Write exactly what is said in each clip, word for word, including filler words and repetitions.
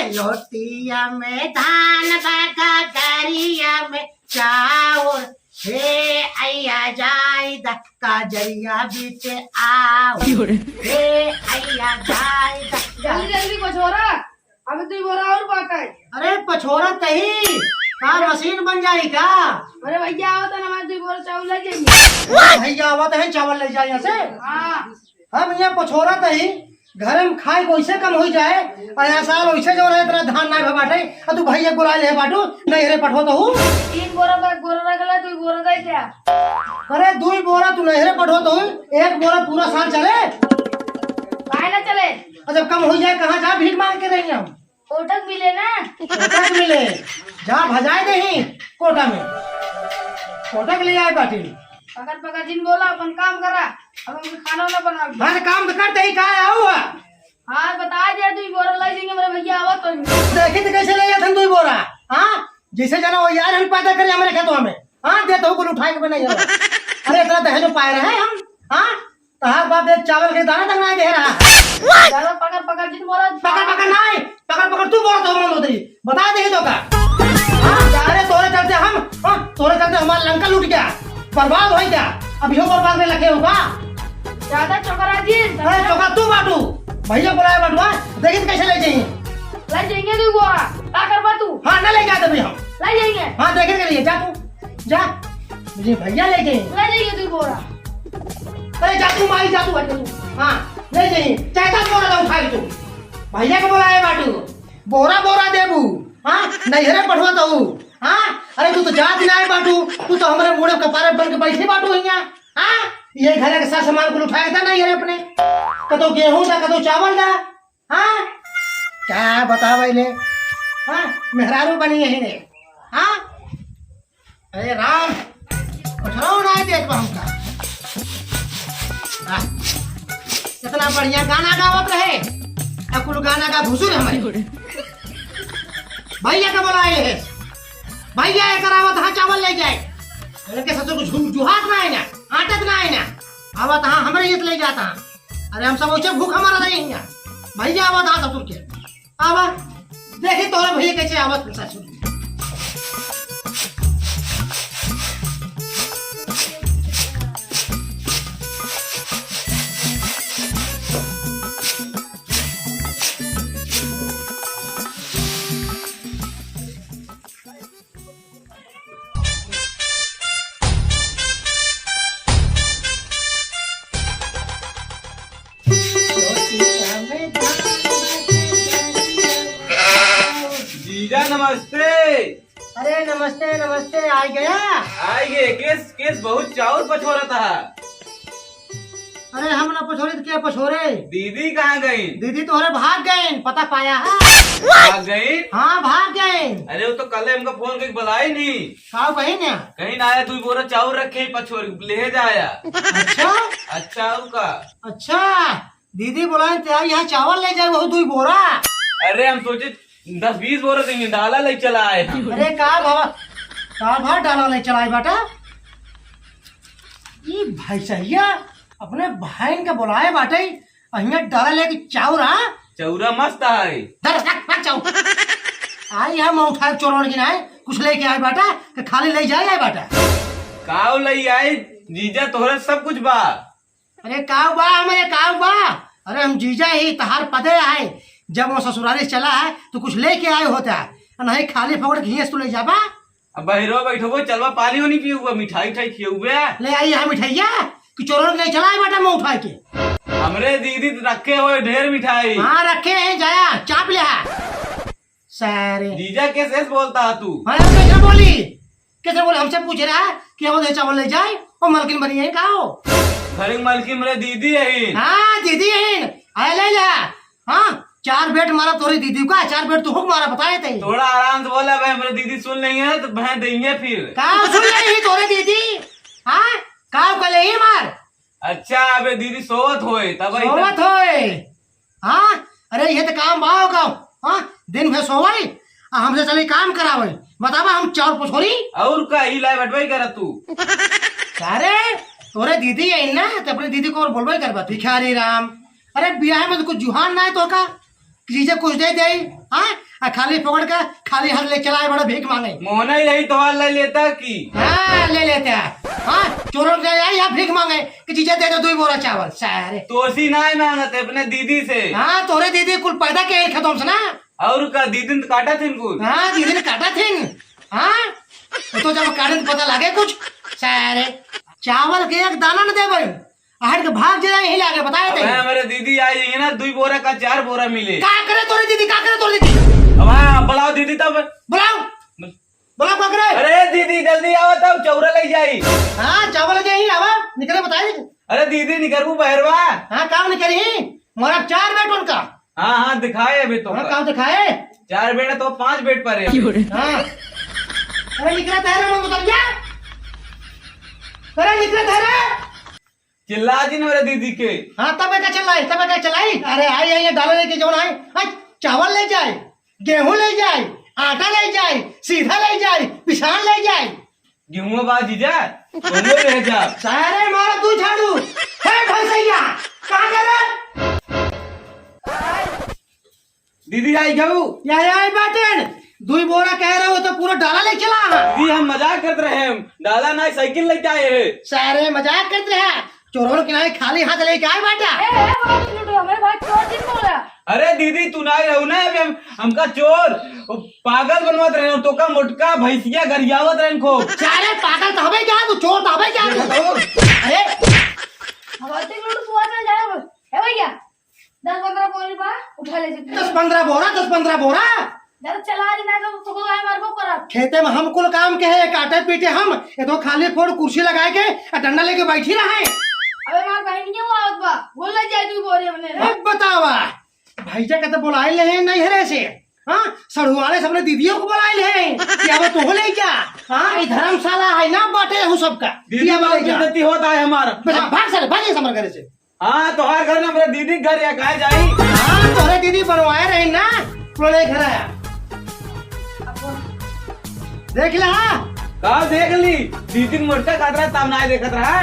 लोटिया में धान बा, गगरिया में चाउर। हे अइया जाई द काजरिया बीच आउर। हे अइया जाई द जल्दी, जल्दी पछोरा, अबे दुई बोरा और बाटइ। अरे पछोरा तही, का मशीन बन जाई का? अरे भइया आवत है ना, हमारे दुई बोरा चाउर लइ जाइए। भइया आवत है, चावल लइ जाए यहाँ से। हाँ। हम यहाँ पछोरा तही, घर में खाए वैसे कम होइ जाए, अइया साल वैसे जो रहे इतना धान नाहीं भवा बाटइ, अउर तू भइया बुलाए ले बाटू, नइहरे पठवत हू। तीन बोरा बा, एक बोरा रख ले, दुई बोरा दे द्या। अरे दुई बोरा तू नइहरे पठवत हू, एक बोरा पूरा साल चले। काहे ना चले? अउर जब कम होइ जाए, कहाँ जा भीख माँग के रही हम? कोटक मिले ना। कोटक मिले, जा भजाए देही कोटा में, कोटक ले आए बाटी। पकड़ पकड़ जिन बोला, अपन काम करा, अब हमके खाना ना बनावे। हाँ, तो काम तो करते ही कहाँ आऊ है? हाँ, बता दिया, तू ही बोरा लाई देंगे, मेरे भइया आवा तो। देखी तो कैसे ले जाते हैं तू ही बोरा? हाँ, जैसे जाना वो यार हम पैदा करे हमारे खेतवा में। हाँ, दे तो कुल उठाए के बनाई है। अरे इतना दहेज पाए रहे हम। हाँ, तहार बाप एक चावल के दाना तक नाहीं दे रहा। ज्यादा पकड़ पकड़ जिन बोला। पकड़ पकड़ नाहीं, पकड़ पकड़ तू बोलत हो मन होतरी। बता दे तो का। हाँ, अरे तोरे चलते हम, हाँ, तोरे चलते हमार लंका लूट गया, बर्बाद होइ गया। अब यो बर्बाद में लगे होगा। ज्यादा चोकरा जिन। अरे चोकरा तू बाटू, भइया बुलाए बाटू, हाँ? देखी तो कैसे ले जाइए। ले जाएंगे तू बोरा, का करबा तू? हाँ, ना ले जा देबे हम। ले जाएंगे। हाँ, देखे के लिए जा तू, जा। मुझे भइया ले गए। ले जाइए तू बोरा। अरे जा तू माई, जा तू, जा तू। हाँ, ले जाइए। चाहे दस बोरा दो उठा के तू। भइया के बोलाए बाटू। बोरा बोरा देबू। हाँ, नइहरे पठवत हू। हाँ, अरे तू तो जात नाहीं बाटू। तू तो हमरे मुड़े कपारे बन के बैठी बाटू हियाँ। हाँ, ये घरे के सारा सामान कुल उठाए था नइहरे अपने। कतो गेहूं दा, कतो चावल दा। हाँ? का बतावे ले? हाँ? मेहरारू बनी यही ने। हाँ? अरे राम, पछरौ नाहीं देत बा हमका। हाँ? इतना बढ़िया गाना गावत रहे, अब कुल गाना का घुसुर हमारे। भइया का बोलाए है। भइया एकर आवत हाँ चावल ले जाए। अरे के ससुर को झू-, जुहात नाहीं ना, आटत नाहीं ना। आवत हाँ हमरे ये ले जाता। अरे हम सब ओइसे भूखा मरा रही हियाँ। भइया आवत हाँ ससुर के। आवा, देखी तोहरे भइया कैसे आवत हैं ससुर। जीजा नमस्ते। अरे नमस्ते, नमस्ते, आइ गया? आइ गए। केस, केस बहुत चाउर पछोरत हा। अरे हम ना पछोरे तो क्या पछोरे? दीदी कहाँ गई? दीदी तोहरे भाग गई, पता पाया है? भाग गई? हाँ, भाग गई। अरे वो तो कल हमका फोन करके बुलाई नहीं। का कही ना? कहीं ना आया, तू बोरा चाउर रखे पछोर ले जाया। अच्छा? अच्छा, और का? अच्छा, दीदी बोलाए ते आई, यहाँ चावल ले जाए, वो दुई बोरा। अरे हम सोचे दस बीस बोरा देंगे, डाला ले चला आए हम। अरे का भावा, का भा डाला ले चलाए बाटा? ई भैंसैया अपने भाइन के बोलाए बाटे, अहिया डाला लेके चाउर, हाँ? चौरा मस्त है। दर रख, रख चाउर। आई हम उठाए चोरन की नाई, कुछ लेके आए बाटा, कि खाली ले जाए आए बाटा। काव ले आई, जीजा तोहरे सब कुछ बा। अरे काव बा, हमरे काव बा? अरे हम जीजा ही तहार पदे आए। जब वो ससुरारी से चला है तो कुछ लेके आए होता है, नहीं खाली फोकट घियस तू ले जाबा। अब बहिरो बैठबो, चलबा पानी वानी पियबा, मिठाई उठाई खियबे। ले आई यहाँ मिठाइया कि चोरों के नहीं चला है बेटा मुँह उठाए के। हमरे दीदी रखे हुए ढेर मिठाई। हाँ रखे हैं, जाया चाप ले आ। सारे। जीजा कैसे बोलता है तू? हाँ, कैसे बोली? कैसे बोली? हमसे पूछ रहा है कि हम उधर चावल ले जाए और मलकिन बनी है का हो? घर की मलकिन मेरे दीदी है। हाँ, दीदी है। आए ले जा। हाँ, चार बेट मारा तोरी दीदी का, चार बेट तू हुक मारा, बताए थे। थोड़ा आराम से बोला भाई, मेरे दीदी सुन लेंगे ना तो बहन देंगे फिर। का सुन ले ही तोरे दीदी? हाँ, का कर ले ही मार? अच्छा, अबे दीदी सोवत होए, तब आई सोवत तब। होए। हाँ, अरे ये तो काम बाव का। हाँ, दिन भर सोवई, आ हमसे चली काम करावई। बतावा हम चाउर पछोरी। और का, ई लाए बटवाई करत तू। अरे, तोरे दीदी है ना, तो अपनी दीदी को और बोलबे करबा। भिखारी राम, अरे बियाह में तो कुछ जुहान ना है तो का? जीजा कुछ दे दे, हाँ? आ खाली पकड़ के खाली हाथ ले चला आए, बड़ा भीख माँगे। मोहना ही रही तो ले लेता की? हाँ, ले लेते हैं। हाँ, चोरों के आई यहाँ भीख माँगे कि जीजा दे दो दुई बोरा चावल, सारे। तोसी नाहीं माँगत, अपने दीदी से। हाँ, तोरे दीदी कुल पैदा के खेतों से ना। और का, दीदी ने काटा थिन कुल? हाँ, दीदी ने काटा थिन। हाँ, वो तो जब काटे तो पता लागे कुछ, सारे। चावल के एक दाना न देबे, हट के भाग जाए, यहीं लागे बताए अबे थे। हमारे दीदी आई है ना, दुई बोरा का चार बोरा मिले। का करे तोरे दीदी, का करे तोरे दीदी? अब हाँ, बुलाओ दीदी तब। बुलाओ। बोल। बुलाओ का करे? अरे दीदी, जल्दी आओ तब, चौरा ले जाई। हाँ, चावल ले जाई, आवा, निकले बताए थे। अरे दीदी, निकलबू बहरवा। हाँ, काम निकली, मोरा चार बेट उनका। हाँ, हाँ, दिखाए अभी तो हाँ, का। काम दिखाए? चार बेट तो पाँच बेट पर है। हाँ। अरे निकला तहरे, मैं उतर गया। अरे निकला तहरे। चिल्ला जी ना मेरे दीदी के। हाँ, तब का चिल्लाई, तब का चिल्लाई। अरे आई, आई, डाला लेके जौन आई, आई, चावल ले जाए, गेहूं ले जाए, आटा ले जाए, सीधा ले जाए, पिसान ले जाए। गेहूं बा जीजा, गेहूं ले जा। सारे मार तू झाड़ू। हे भैंसैया, का करे? दीदी आई गऊ। या, या, आई बाटेन। दुई बोरा कह रहे हो तो पूरा डाला ले चला। दीदी, हम मजाक करत रहे, हम डाला ना साइकिल लेके आए हैं। सारे मजाक करत रहे, चोरों के नाई खाली हाथ लेके आए बाटा। ए, ए, बात लूटो, हमारे भाई चोर जिन बोला। अरे दीदी, तू नाई रहू ना, अभी हम, हमका चोर, वो पागल बनवत रहे, तो का मोटका भैंसिया गरियावत रहे इनको। सारे पागल तो हमें क्या, तू चोर तो हमें क्या? ये बताओ। अरे, हमारे लूट पुआ चल जाए, ए भैया, दस पन्द्रह बोरी बा, उठा ले जी। दस पन्द्रह बोरा, दस पन्द्रह बोरा। जरा चला जी, ना तो तुमको आए मारबो करब। खेते में हम कुल काम के है, काटे पीटे हम, ये तो खाली फोड़ कुर्सी लगाए के आ डंडा लेके बैठी रहे। अबे मार बहन के वो आवत बा, बोल ले जाए तू बोरी हमने। अब बतावा, भैया के तो बुलाए ले हैं नैहरे से, हाँ, सढ़ुआले सबने दीदियों को बुलाए ले हैं कि अब तू ले जा, हाँ, ये धर्मशाला है ना, बाटे हो सबका, दीदी, दिया बहुत बोले जा। बेइज्जती होता है हमारा। बस भाग सारे, भाग ये समर घरे से। हाँ, तोहार घर ना, मेरे दीदी के घर या काहे जाई? हाँ, तोहरे दीदी बनवाए रही ना, पुराने घर आया। देख ला। का देख ली? दीदी के मोटका खात रहा, तब ना देखत रहा।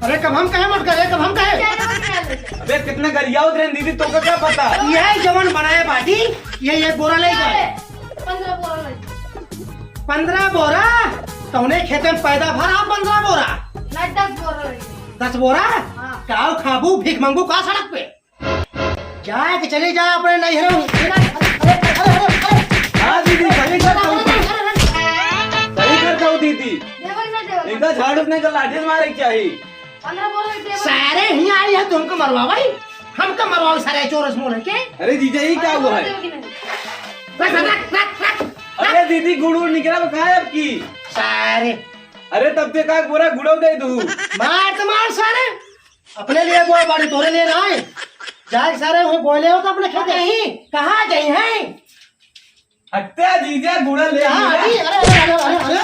अरे, कब हम कहे मोटका रे, कब हम कहे? अबे, कितना गरियावत रहे दीदी, तोका का पता? यही जवन बनाए बाटी, ये एक बोरा ले जाए। पन्द्रह बोरा ले। पन्द्रह बोरा? तौने खेते में पैदा भरा पन्द्रह बोरा? नहीं, दस बोरा ले। दस बोरा? हाँ। काव खाबू, भीख मांगबू का सड़क पे? जाए के चले जा अपने नैहरे में। अरे, अरे, अरे, अरे, अरे। हाँ दीदी, सही करत हऊ। सही करत हऊ दीदी। देवर ना देवर। इनका झाड़ू नहीं कर लाठी से मारे के चाही। पन्द्रह बोरा देवर। सारे ही आई है तुमको मरवा भाई। हमका मरवाओ सारे चोर मोल के। अरे जीजा, ये क्या हुआ है? देवर की नहीं। रख, रख, रख, रख। अरे दीदी, गुड़ उड़ निकला बा का आपकी? सारे। अरे तब ते का बोरा गुड़ो दे दू। मार तो मार सारे। अपने लिए बोए बाड़ी, तोरे लिए ना आए। जाए सारे वहीं बोले हो तो अपने खेते ही। कहाँ गई हैं? हत्या जीजा गुड़ा ले हाँ, जीजा। अरे, अरे, अरे, अरे, अरे,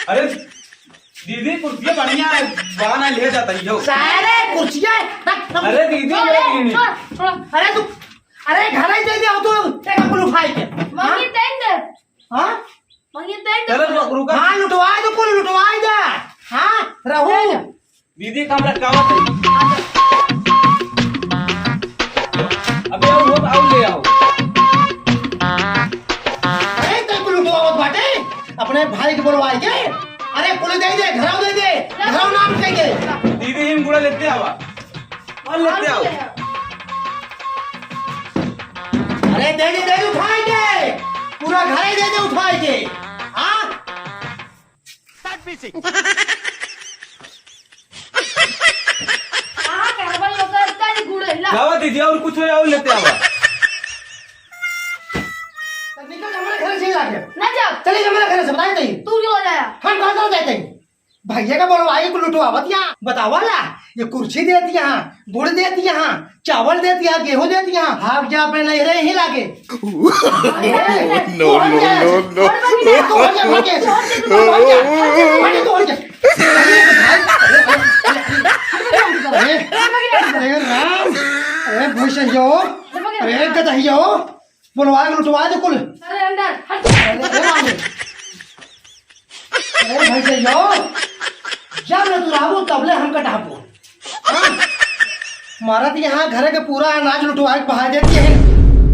अरे। अरे, दीदी, कुर्सिया बढ़िया है, बहाना ले जाता ही हो। सारे कुर्सिया, हट, हट। अरे, दीदी, छोड़, ले छोड़, लीनी। छोड़, छोड़। अरे, तू, अरे, घर ही दे दे, तू, तेरा कुल उठाई के। मम्मी, हाँ? दे दे। हाँ? मम्मी, दे दे। चलो, रुक, रुक। हाँ, लुटवाए दो, कुल लुटवाए दे। हाँ, रहू। दे दे। दीदी, काम लटकावत है। अबे, आओ, आओ, आओ, ले आओ। अरे, तेरे को लुटवावत बाटे, अपने भाई के बोलवाए के। अरे, कुल दे दे, घराव दे दे, घराव नाम दे दे। दीदी, हिम गुड़ा लेते आवा। और लेते आओ। अरे, दे दे, दे दे, उठाए के। पूरा घर ही दे दे, उठाए के। हाँ? Start missing। कहाँ के हमारे लोग का इतना नहीं गुड़ है, ला। जावा दीदी, और कुछ हो, और लेते आवा। तब निकल हमारे घर से ही लाके। ना जाओ। चलिए हमारे घर से, बताए नहीं। तू क्यों जाया? हम कहाँ जाते हैं? भैया का बोलो, आइए, कुल लुटवावत यहाँ। बतावा ला, ये कुर्सी देती यहाँ, गुड़ देती यहाँ, चावल देती यहाँ, गेहूं देती यहाँ। भाग जा अपने नैहरे ही लागे। No, no, no, no। तू हट जा, भाग जा, भाग जा, भाग जा, भाग जा, भाग जा। अरे, अरे राम, अरे भैंसैयो, अरे गदहियो, बोलवा के लुटवा दे कुल। अरे अंदर, हट। अरे, अरे राम। अरे भैंसैयो, जब ले तू रहबू, तब ले हमका डहाबू। हाँ? मरद यहाँ घरे के पूरा अनाज लुटवा के बहा देती है।